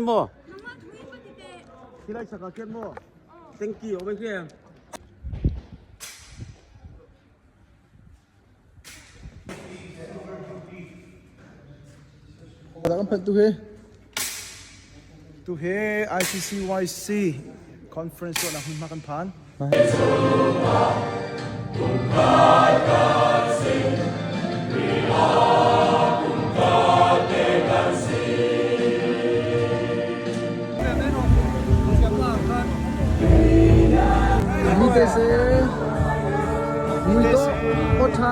mo. Hilai saka ken mo. Thank you. Over here. Kan phanh tu hi tu hi ICCYC conference tuahnak hmunhma kan phan. Mi te se mui to otha.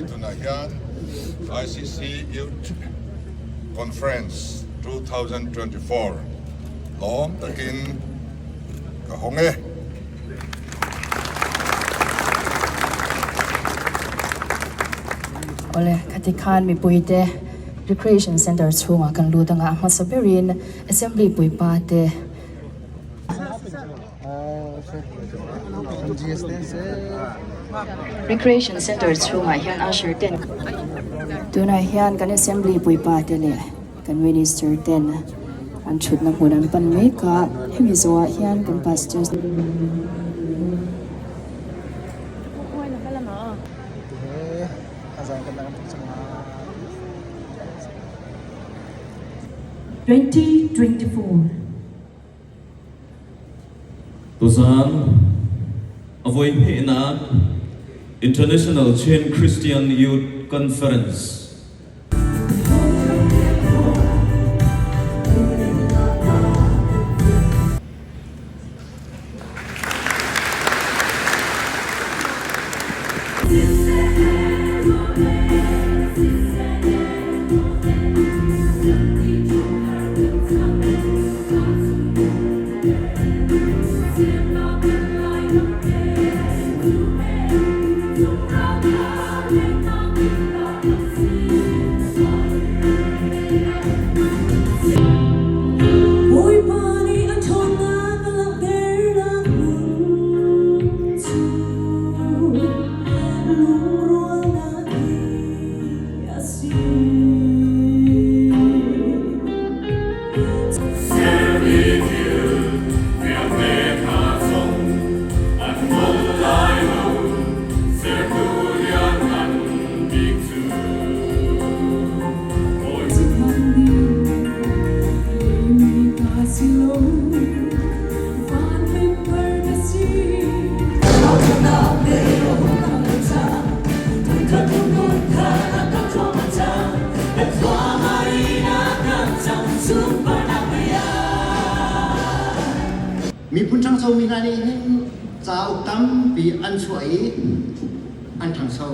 Tunah hian ICC Youth Conference 2024 lawm takin ka hawng e. Ole, khati khan mipuite Recreation Center chhungah kan lut anga a hmasa berin Assembly puipa te Recreation Center chhungah hian usher ten tunah hian kan Assembly puipa te leh kan Minister ten an thutna hmun an pan mek a, hemi zawhah hian kan Pastor. 2024. Tuzan a voi hnihnak International Chin Christian Youth Conference. Bawipa nih a ṭhawnnak a langhternak hmun cu lungrualnak hi a si. Sermi thil vialte hna zong an ngol lai lo, sertu lianngan bik cu. Miphun ṭhangchomi hna nih hin cauk tampi an chuah i an ṭhangcho.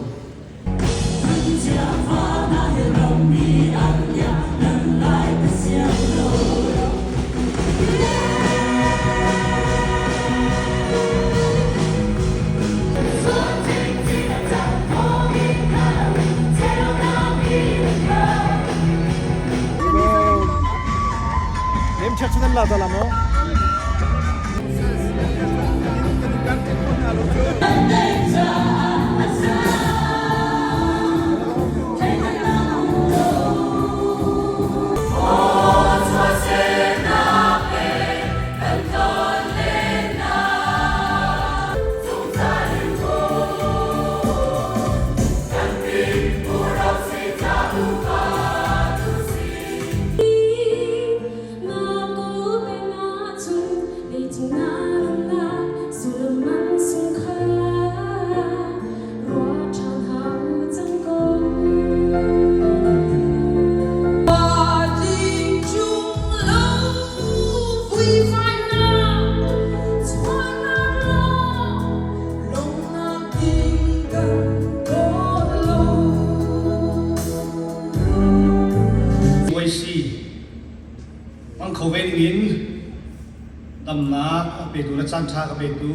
Nem check nan la ta la mo. petu le caan ṭha ka petu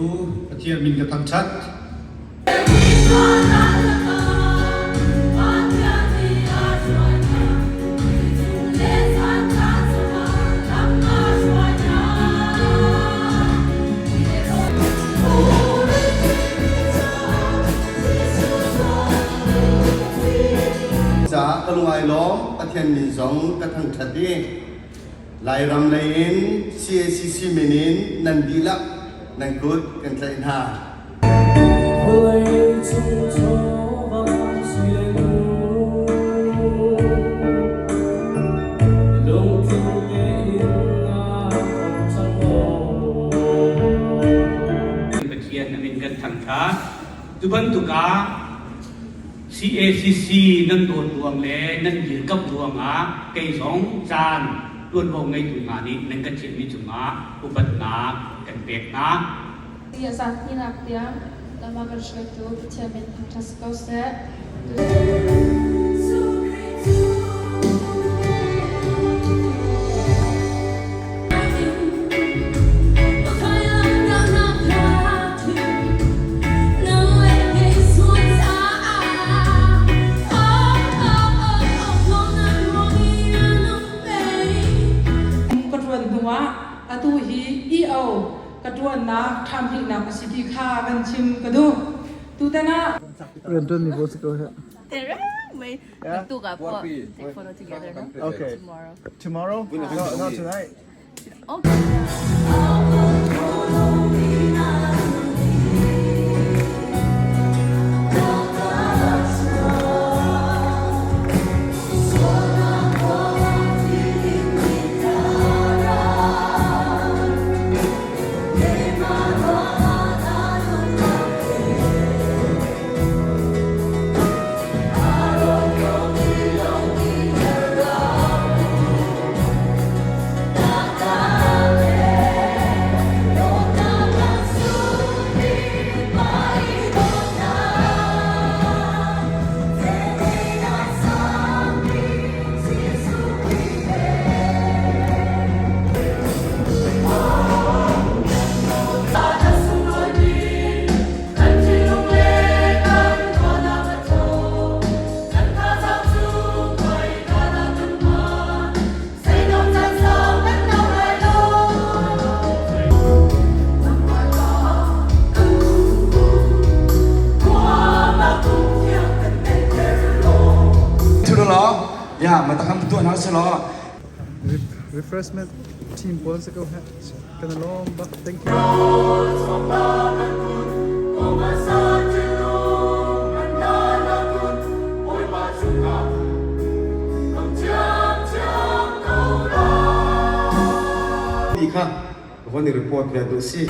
Pathian min ka thangṭhat. Caah ka lung ai lawm, Pathian min zong ka thangṭhat i Lairam lei in CACC min in nan dihlak nan kut kan tlaih hna. Pathian a min kan thangṭhat. Cu bantuk ah CACC nan dawt ruang le nan dirkamh ruangah kei zong caan ṭuanvo ngeitu hna nih nan ka thianmi cungah upatnak kan pek hna. Zahninak tiang lam a kan hruaitu Pathian min thangṭhat si ko seh. Ka ṭuan hnuah atu hi EO ka ṭuannak ṭhamhihnak a si ti kha van chim ka duh. Tutan ah Rianṭuan mi pawl si ko heh. Yeah? Take photo together, no? Okay. Tomorrow. Tomorrow? No, not tonight. Okay. Ya, matakan betul nak selo. Refreshment team pawl si ko heh. Kan lawm bak. Thank you. Ti kha von i report ve duh si.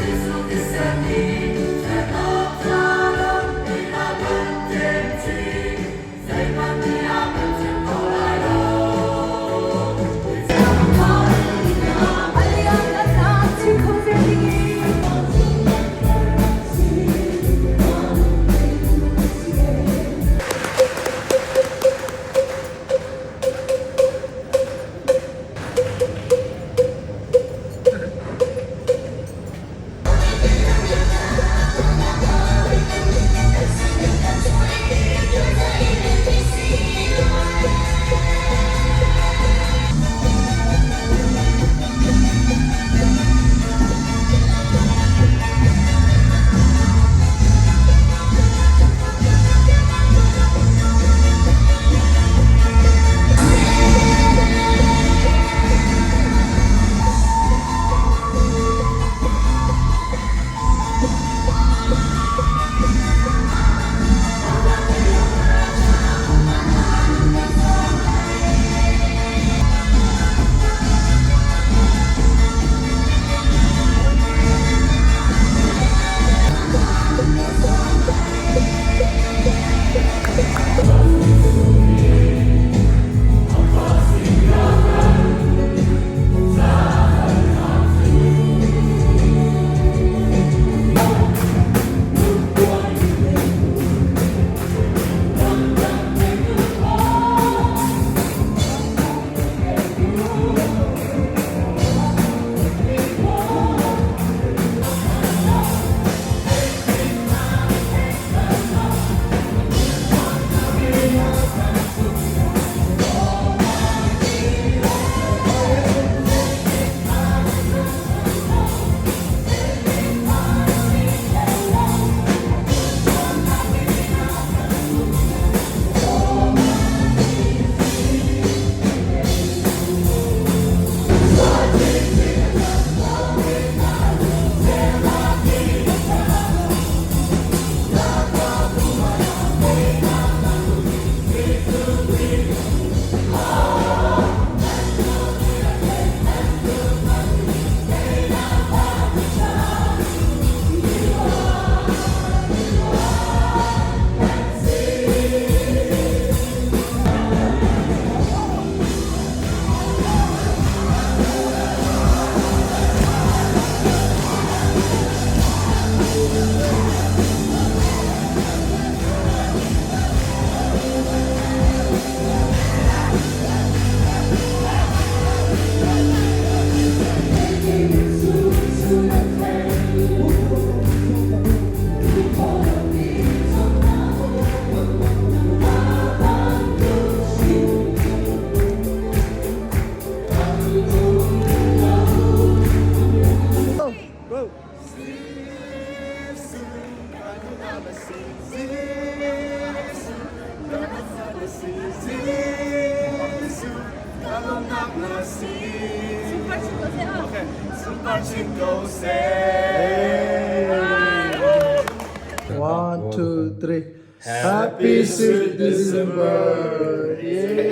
One, two, three. Happy Sweet December! Yeah.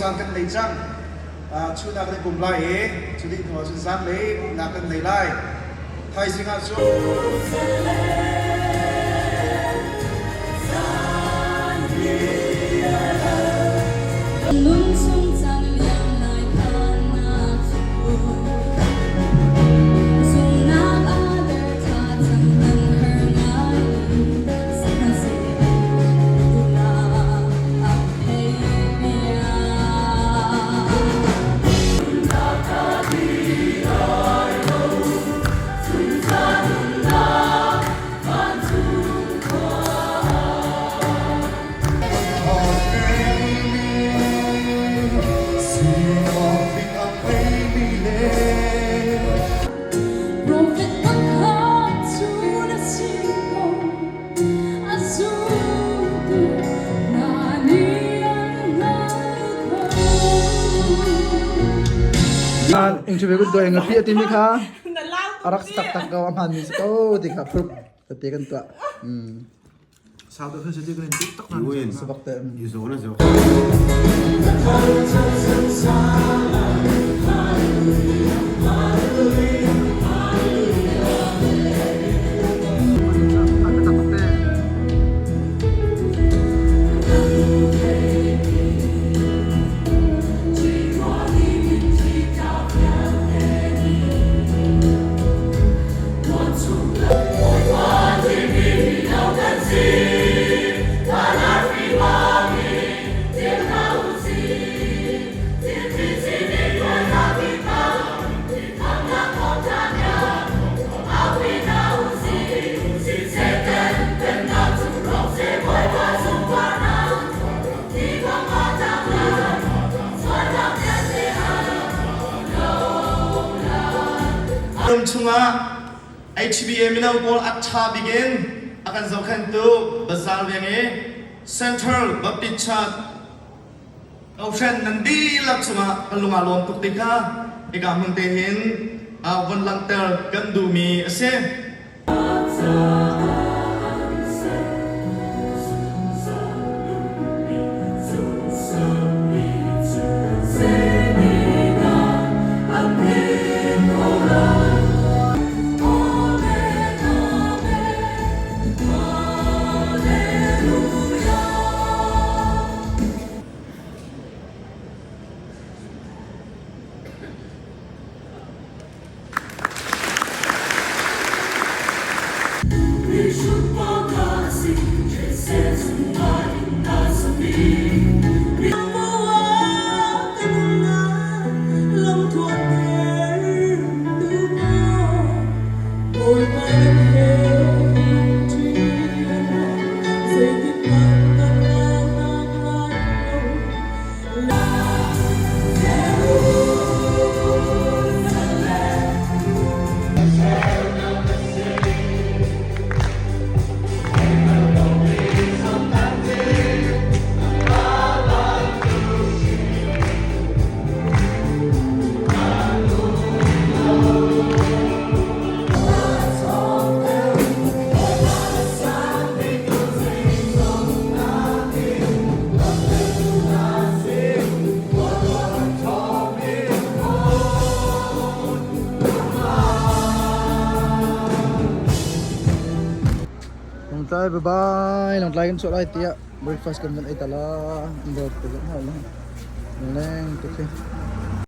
Caan kan nei cang. Chunak kan i pum lai i cu dih hnu ahcun zanlei pumhnak kan nei lai. Thaizing ah cun Interview kun tuah ngapi a timi kha a rak si taktak ko a hmaanmi si ko ti kha proof tete kan tuah. Sau deuh si ti kan in tuk tak na. Sabak te. Ram chungah HBA mino pawl a ṭha bik in a kan zohkhenhtu Bazar Veng i Central Baptist Church Kohhran nan dihlak cungah kan lung aa lawm tuk ti kha hika hmun te hin vun langhter kan duhmi a si. Lawngtlai bye bye. Lawngtlai kan chuah lai tiah breakfast kan van ei ta la. An dawr te zong hau la. Leng tuk hi.